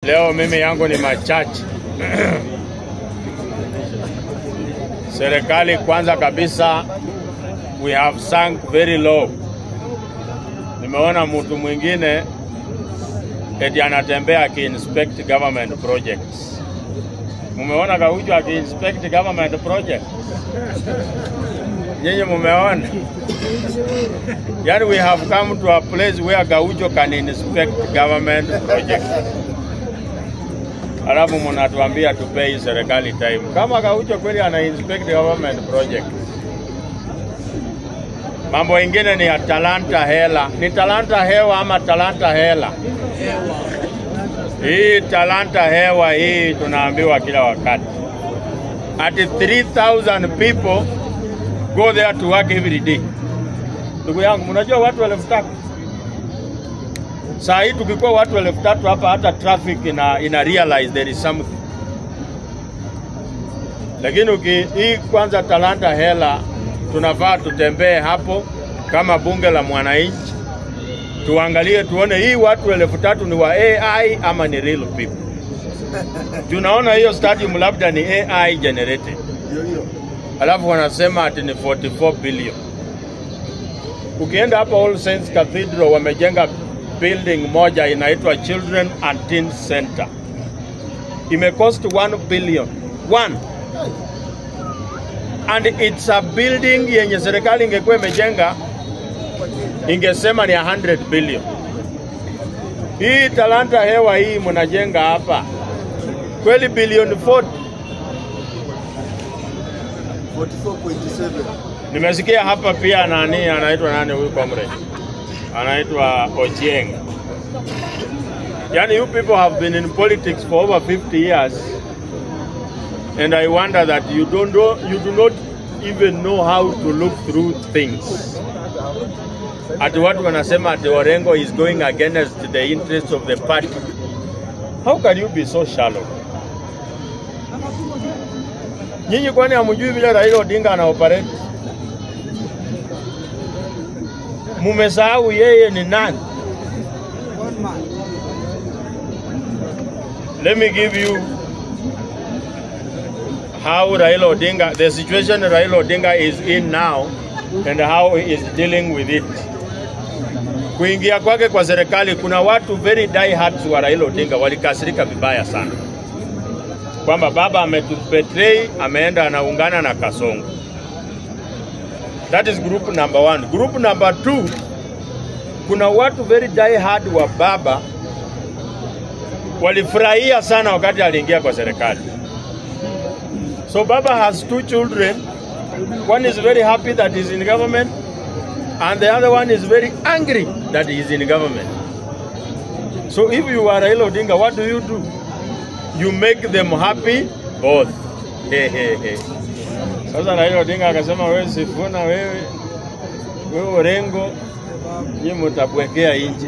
Leo mimi yangu ni machache. Serikali kwanza kabisa, we have sunk very low. Nimeona mtu mwingine eti anatembea aki-inspect government projects. Mumeona Gaucho aki-inspect government project? Nyinyi mumeona? Yani we have come to a place where Gaucho can inspect government projects. Alafu mnatuambia tupei serikali time. Kama Gaucho kweli ana inspect government project. Mambo ingine ni ya Talanta Hela. Ni Talanta Hewa ama Talanta Hela? Hii Talanta Hewa hii tunaambiwa kila wakati. At 3,000 people go there to work every day. Ndugu yangu, mnajua watu 3,000? Saa hii tukikuwa watu 3,000 hapa, hata traffic ina realize there is something. Lakini hii kwanza Talanta Hela tunafaa tutembee hapo kama bunge la mwananchi. Tuangalie tuone hii watu 3,000 ni wa AI ama ni real people. Tunaona hiyo stadium labda ni AI generated. Alafu wanasema ati ni 44 billion. Ukienda hapa All Saints Cathedral wamejenga building moja inaitwa Children and Teen Center. Ime cost 1 billion. One. And it's a building yenye serikali ingekuwa imejenga ingesema ni 100 billion. Hii Talanta Hewa hii mnajenga hapa kweli bilioni 40. 44.7. Nimesikia hapa pia nani anaitwa nani huyu comrade? Anaitwa Ochieng. Yani you people have been in politics for over 50 years and I wonder that you don't know, you do not even know how to look through things. Ati watu wanasema ati Orengo is going against the interests of the party. How can you be so shallow? Nyinyi kwani hamjui vile Raila Odinga ana operate? Mumesahau yeye ni nani? Let me give you how Raila Odinga, the situation Raila Odinga is in now and how he is dealing with it. Kuingia kwake kwa serikali, kuna watu very die-hard wa Raila Odinga walikasirika vibaya sana kwamba baba ametubetray, ameenda anaungana na Kasongo. That is group number one. Group number two, kuna watu very die-hard wa baba walifurahia sana wakati aliingia kwa serikali. So baba has two children. One is very happy that he's in government and the other one is very angry that he is in government. So if you are Raila Odinga, what do you do? You make them happy both. Hey, hey, hey. Sasa Raila Odinga akasema wewe Sifuna, wewe Orengo, nyinyi mtabwekea nje.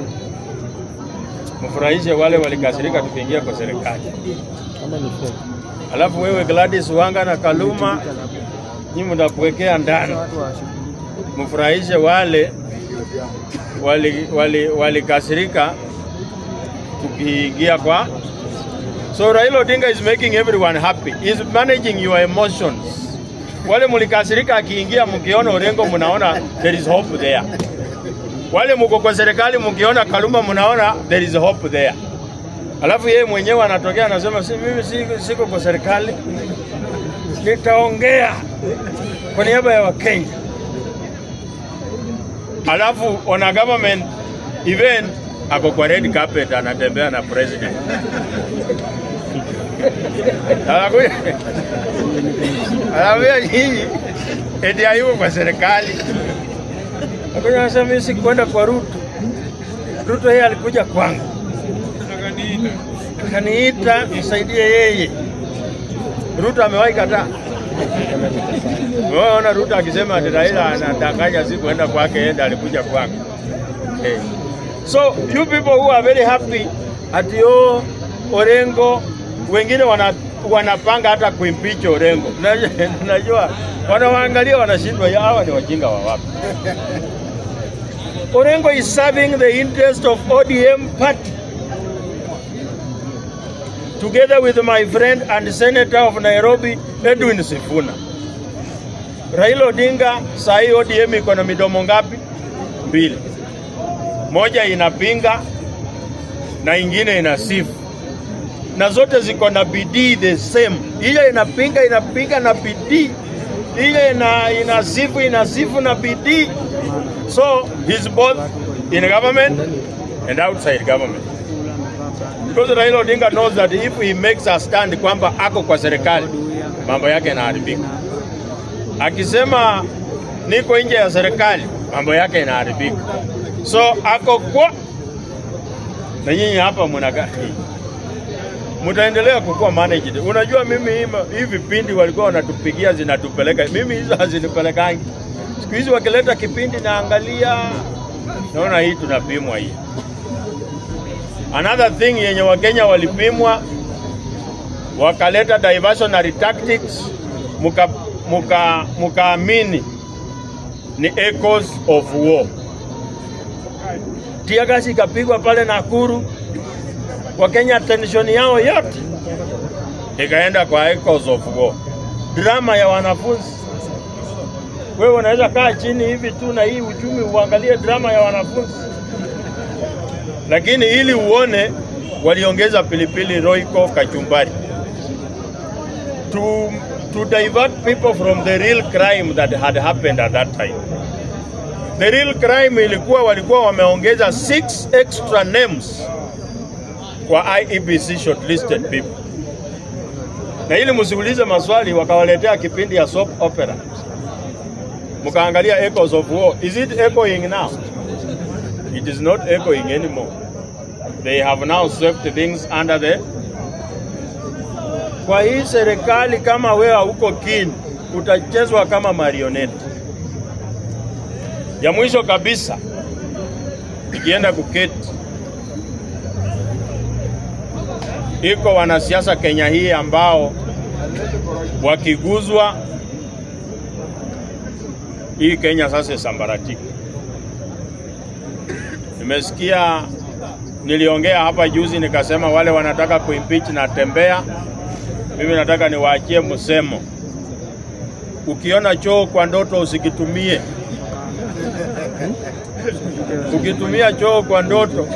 Mfurahishe wale walikasirika tukiingia kwa serikali. Alafu wewe Gladys Wanga na Kaluma, nyinyi mtabwekea ndani. Mfurahishe wale walikasirika tukiingia kwa. So Raila Odinga is making everyone happy. He's managing your emotions. Wale mulikasirika akiingia, mkiona Orengo mnaona there is hope there. Wale mko kwa serikali mkiona Kaluma mnaona there is hope there. Alafu yeye mwenyewe anatokea anasema si mimi siko kwa serikali, nitaongea kwa niaba ya Wakenya. Alafu on a government event ako kwa red carpet anatembea na president. Anakuja nyinyi eti hayuko kwa serikali. Akaja anasema mimi sikwenda kwa Ruto. Ruto yeye alikuja kwangu. Akaniita nisaidie yeye. Ruto amewahi kataa. Unaona Ruto akisema ati Raila anadanganya sikuenda kwake, yeye alikuja kwangu. Hey. So you people who are very happy ati oh Orengo, wengine wanapanga hata kuimpeach Orengo. Najua wanawaangalia wanashindwa, hawa ni wajinga wa wapi? Orengo is serving the interest of ODM party. together with my friend and senator of Nairobi Edwin Sifuna. Raila Odinga saa hii ODM iko na midomo ngapi? Mbili. Moja inapinga na ingine inasifu, na zote ziko na bidii the same. Ile inapinga inapinga na bidii, ile inasifu inasifu na bidii. So he's both in government and outside government. Because Raila Odinga knows that if he makes a stand kwamba ako kwa serikali, mambo yake yanaharibika. Akisema niko nje ya serikali, mambo yake yanaharibika. So ako kwa na nyinyi hapa mnakaa, mtaendelea kukuwa managed. Unajua mimi hii vipindi walikuwa wanatupigia zinatupeleka, mimi hizo hazinipelekangi. Siku hizi wakileta kipindi naangalia, naona hii tunapimwa hii. Another thing yenye Wakenya walipimwa, wakaleta diversionary tactics, mukaamini ni echoes of war. Tear gas ikapigwa pale Nakuru, Wakenya attention yao yote ikaenda kwa echoes of war. Drama ya wanafunzi. Wewe unaweza kaa chini hivi tu na hii uchumi uangalie drama ya wanafunzi. Lakini ili uone waliongeza pilipili, roiko, kachumbari to divert people from the real crime that had happened at that time. The real crime ilikuwa walikuwa wameongeza 6 extra names kwa IEBC shortlisted people. Na ili msiulize maswali, wakawaletea kipindi ya soap opera. Mkaangalia echoes of war. Is it echoing now? It is not echoing anymore. They have now swept things under the... Kwa hii serikali kama wewe hauko keen, utachezwa kama marionette. Ya mwisho kabisa, ikienda kuketi, iko wanasiasa Kenya hii ambao wakiguzwa hii Kenya sasa isambaratike. Nimesikia, niliongea hapa juzi nikasema wale wanataka kuimpeach na tembea, mimi nataka niwaachie msemo. Ukiona choo kwa ndoto usikitumie. Ukitumia choo kwa ndoto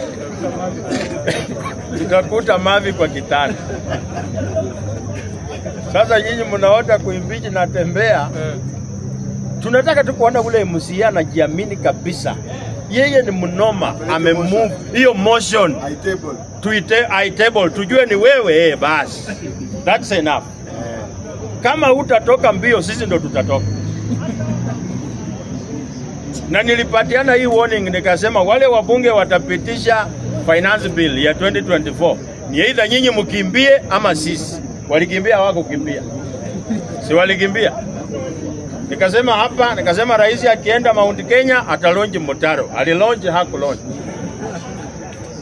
utakuta mavi kwa kitanda. Sasa nyinyi mnaota kuimpeach na tembea. Tunataka tu kuona ule MCA anajiamini kabisa. Yeye ni mnoma, amemove hiyo motion. Tuite I table, tujue ni wewe, basi. That's enough. Kama hutatoka mbio, sisi ndo tutatoka. Na nilipatiana hii warning nikasema wale wabunge watapitisha finance bill ya 2024. Ni either nyinyi mkimbie ama sisi. Walikimbia hawakukimbia? Si walikimbia? Nikasema hapa, nikasema rais akienda Mount Kenya atalonji mtaro. Alilonji, hakulonji.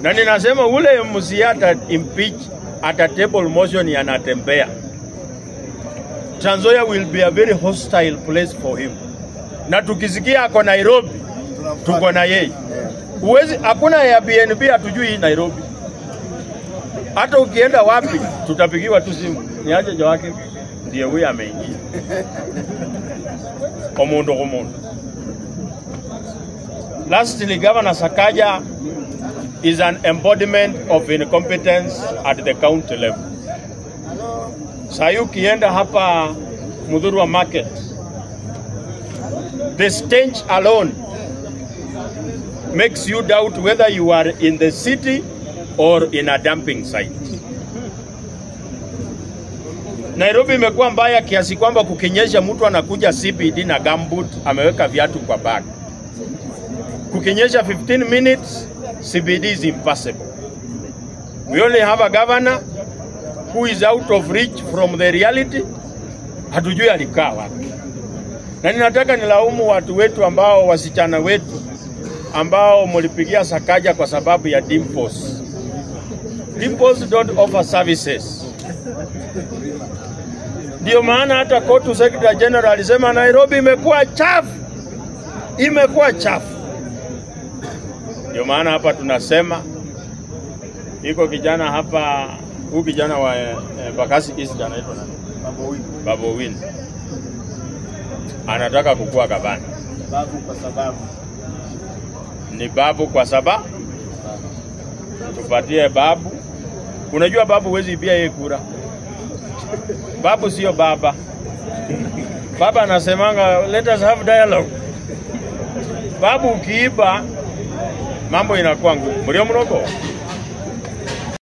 Na ninasema ule MCA ata impeach, ata table motion yanatembea. Trans Nzoia will be a very hostile place for him. Na tukisikia ako Nairobi, tuko na yeye. Uwezi, hakuna Airbnb hatujui Nairobi. Hata ukienda wapi, tutapigiwa tu simu. Niaje Joakim, ndiye huyu ameingia. Omundo omundo. Lastly, Governor Sakaja is an embodiment of incompetence at the county level. Sayu ukienda hapa Muthurwa Market, the stench alone makes you doubt whether you are in the city or in a dumping site. Nairobi imekuwa mbaya kiasi kwamba kukinyesha mtu anakuja CBD na gumboot, ameweka viatu kwa bag. Kukinyesha 15 minutes, CBD is impossible. We only have a governor who is out of reach from the reality. Hatujui alikaa wapi. Na ninataka nilaumu watu wetu ambao, wasichana wetu ambao mlipigia Sakaja kwa sababu ya dimples. Dimples don't offer services. Ndio maana hata Kotu Secretary General alisema Nairobi imekuwa chafu. Imekuwa chafu. Ndio maana hapa tunasema iko kijana hapa Huyu kijana wa Embakasi East anaitwa nani? Babu Owino. Babu Owino anataka kukua gavana. Babu kwa sababu Ni babu kwa sababu tupatie babu. Unajua babu huwezi ibia yeye kura. Babu sio baba. Baba anasemanga let us have dialogue. Babu ukiiba mambo inakuwa ngumu. Mlio mroko.